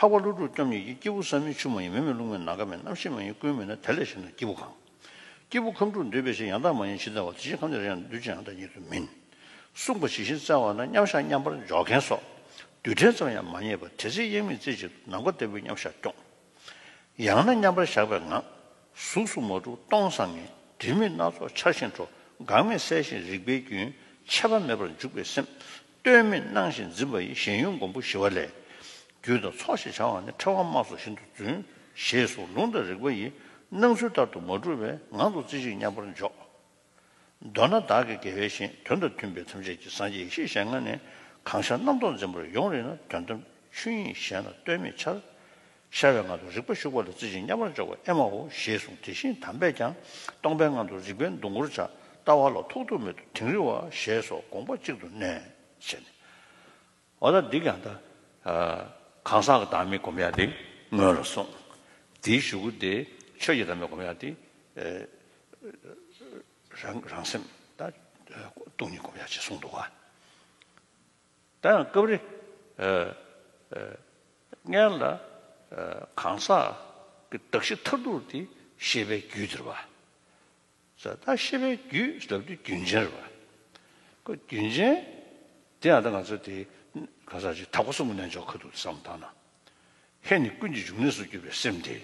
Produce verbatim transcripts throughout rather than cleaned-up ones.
འཕགས་པ་ཀླུ་སྒྲུབ་སྐྱོབ་ཉིད་ཀྱིས། སྐྱེས་བུ་བསམ་ཡས་ཆུ་མ་ཡིན། མེ་མེད་རླུང་མེད་ནམ་མཁའ་མེད། རྣམ་ཤེས་མ་ཡིན་ཀུན་མེད་ན། དེ་ལས་གཞན་དག་སྐྱེས་བུ་གང་། སྐྱེས་བུ་ཁམས་དྲུག་འདུས་པའི་ཕྱིར། ཡང་དག་མ་ཡིན་ཇི་ལྟ་བ། དེ་ཕྱིར་ཁམས་དེར་ཡང་འདུས་ཀྱང་ཡང་དག་ཉིད་དུ་མིན། གསུངས་པ་ཇི་བཞིན་བཙལ་བ་ན། མཉམ་བཞག་མཉམ་པར་འཇོག་མཁན་སོགས། རྡུལ་ཕྲན་ཙམ་ཡང་མ་རྙེད་པར། དེ་ཚེ་དབྱེར་མེད་རྩེ་གཅིག་ཏུ། ནམ་མཁའ་ལྟ་བུའི་མཉམ་བཞག་སྐྱོང་། ཡང་ན་མཉམ་པར་བཞག་པའི་ངང་། གཟུགས་སུ་མ་གྲུབ་སྟོང་བཟང་ངེ། སྒྲིབ་མེད་སྣ་ཚོགས་འཆར་བཞིན་འགྲོ། འགག་མེད་གསལ་ཞིང་རིག་པའི་རྒྱུན། ཆད་པ་མེད་པར་འཇུག་པའི་སེམས། ལྟོས་མེད་སྣང་ཞིང་འཛིན་པ་ཡི། གཞན་ཡུལ་མགོན་པོ་ཞི་བ་ལྷས། རྒྱུད་དང་ཚོགས་ཞེས་བྱ་བ་ནི། ཕྲེང་བ་དམར་སོགས་བཞིན་དུ་བརྫུན། ཞེས་སོགས་ལུང་དང་རིགས་པ་ཡིས། སྣང་ཚུལ་ལྟར་དུ་མ་གྲུབ་པས། ངང་དུ་རྩེ་གཅིག་མཉམ་པར་འཇོག་མདོར་ན་བདག་གི་དགེ་བའི་བཤེས། དོན་དང་མཐུན་པའི་ཐམས་ཅད་ཀྱི། སངས་རྒྱས་ཡེ་ཤེས་ཞལ་སྔ་ནས། གང་ཤར་རྣམ་རྟོག་འཛིན་པར་ཡོང་རིགས་ན། དོན་དམ་ཆོས་དབྱིངས་གཞན་ལ་ལྟོས་མེད་འཆར། ཤར་བའི་ངང་དུ་རིག་པ་ཞུགས་པ་ལ། རྩེ་གཅིག་མཉམ་པར་འཇོག་པ་ཨེ་མའོ། ཞེས་གསུངས། དེ་བཞིན་དམ་པས་ཀྱང་། སྟོང་པའི་ངང་དུ་རིག་པའི་སྡུག་ངུར་བྱ། ལྟ་བ་ལ་ཐོགས་རྡུགས་མེད་དུ་དིང་རི་བ། ཞེས་སོགས་དགོངས་པ་གཅིག་ཏུ་གནས། ཞེས་ནས། འོ་ད་འདི་ཀྱང་ད་གང་ཟག་གི་བདག་མེད་སྒོམ་ཡག་དེ་སྔོན་ལ་སོང་། དེའི་གཞུག་གུ་དེ་ཆོས་ཀྱི་བདག་མེད་སྒོམ་ཡག་དེ་རང་རང་སེམས་ད་སྟོང་ཉིད་སྒོམ་ཡག་ཅེས་གསུངས་འདུག་ག་ད་ཡང་སྐབས་རེ་སྔོན་ལ་གང་ཟག་གི་གདགས་གཞི་མཐར་ཐུག་དེ་ཤེས་པའི་རྒྱུད་དེ་རེད་པ། ཟེར། ད་ཤེས་པའི་རྒྱུད་ཟེར་དུས་རྒྱུན་ཅན་རེད་པ། ཁོ་རྒྱུན་ཅན་དེ་ཡང་ད་ང་ཚོ་དེ་ག་ས་ཅིག་དག་པ་གསུམ་གྱི་རྣལ་འབྱོར་ཁ་ཐུག་བསམ་བཏང་ན། ཧེ་ནི་ཀུན་གྱི་འབྱུང་གནས་སུ་གྱུར་པའི་སེམས་དེ།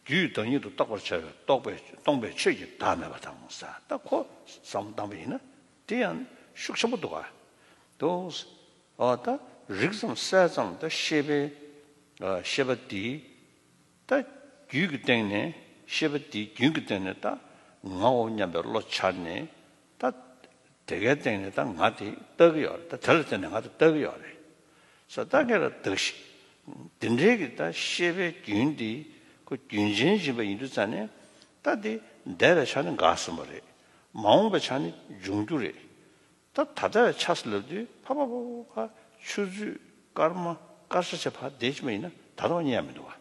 རྒྱུད་བདག་ཉིད་དུ་རྟོགས་པར་བྱ་བའི་རྟོགས་པའི་སྟོང་པའི་ཆོས་ཀྱི་བདག་མེད་པ་དང་ཟེར། ད་ཁོ་བསམ་བཏང་བ་ཡིན་ན་དེ་ཡང་ཤུགས་ཆེན་པོ་འདུག་ག་འདུག་འོ་ད་རིག་ཙམ་གསལ་ཙམ་ད་ཤེས་པའི་ཤེས་པ་དེ། ད་རྒྱུད་ཀྱི་སྟེང་ནས་ཤེས་པ་དེའི་རྒྱུན་གྱི་སྟེང་ནས་ད་ངའོ་སྙམ་པའི་བློ་འཆར་ནས། ད་དེ་གའི་སྟེང་ནས་ད་ང་དེ་ལྟ་གི་ཡོད་རེད། ད་དེ་ལ་བརྟེན་ནས་ང་དེ་ལྟ་གི་ཡོད་རེད་ཟེར། ད་ཁྱེད་ལ་གདགས་གཞི་འདི་འདྲའི་གི་ད་ཤེས་པའི་རྒྱུན་འདི་ཁོ་རྒྱུན་ཅན་ཡིན་པ་ཡིན་དུས་ཙང་ནས། ད་འདི་འདས་པའི་ཆ་ནས་འགག་ཟིན་པ་རེད། མ་འོངས་པའི་ཆ་ནས་འབྱུང་རྒྱུ་རེད། ད་ད་ལྟ་བའི་ཆ་ཟེར་ལབ་དུས་ཕ་ཕ་ཕ་ཕ་ཕ་ཆུ་ཚོད་སྐར་མ་སྐར་ཆ་ཆ་ཕ་བསྡད་ཀྱི་མ་ཡིན་ན་ད་ལྟ་བ་རྙེད་ཡ་མི་འདུག་བ།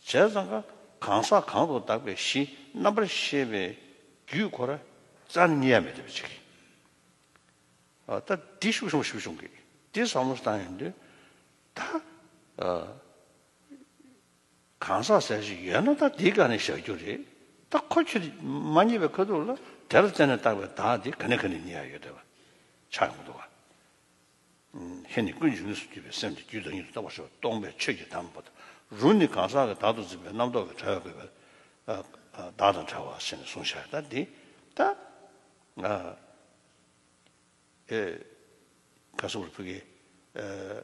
བྱས་ཙང་ཀ་གང་ཟག་གང་དུ་བདག་པའི་གཞི། རྣམ་པར་ཤེས་པའི་རྒྱུད་ཁོ་ར་རྩ་ནས་རྙེད་ཡ་མེད་བསྡད་པ་ཅིག་ཨ་ད་འདི་ཤུགས་ཆེན་པོ་ཞིག་བྱུང་གི། འདི་བསམ་བློ་བཏང་ཡོང་དུས་ད་ཨ། གང་ཟག་ཟེར་ཞིག་ཡོད་ན་ད་དེའི་སྒང་ནས་བཞག་རྒྱུ་རེད། ད་ཁོ་ཁྱོད་མ་རྙེད་པའི་ཁ་ཐུག་ལ་དེ་ལ་བརྟེན་ནས་བཏགས་པའི་བདག་དེ་ག་ནས་ག་ནས་རྙེད་ཡ་ཡོད་བསྡད་པ་ཆགས་ཡོང་གི་འདུག་ག་ཧེ་ནི་ཀུན་འབྱུང་གནས་སུ་གྱུར་པའི་སེམས་དེ། རྒྱུད་བདག་ཉིད་དུ་རྟོགས་པར་བྱ་བའི་སྟོང་པའི་ཆོས་ཀྱི་བདག་མེད་པ་དང་། རུ་ནི་གང་ཟག་གི་བདག་ཏུ་འཛིན་པའི་རྣམ་རྟོག་གི་བྲལ་བའི་དགོས་པའི་བདག་དང་བྲལ་བ་ཟེར་ནས་གསུངས་བཞག་ད་འདི་ད། ཨེ། ག་སོགས་ཕུ་གེ། ཨེ།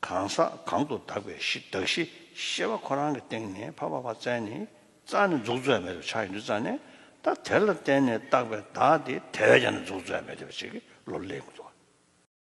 གང་ཟག་གང་དུ་བདག་པའི་གཞི། གདགས་གཞི་ཤེས་པ་ཁོ་རང་གི་སྟེང་ནས་ཕ་ཕ་ཕ་བཙལ་ནས་རྩ་ནས་འཛུགས་རྩོད་མེད་པ་ཆགས་ཡོང་དུས་ཙང་ནས། ད་དེ་ལ་བརྟེན་ནས་བཏགས་པའི་བདག་དེ་དེ་བས་ཀྱང་ནས་འཛུགས་རྩོད་མེད་པ་ཅིག་གི་བློ་སླེབས་ཀྱི་འདུག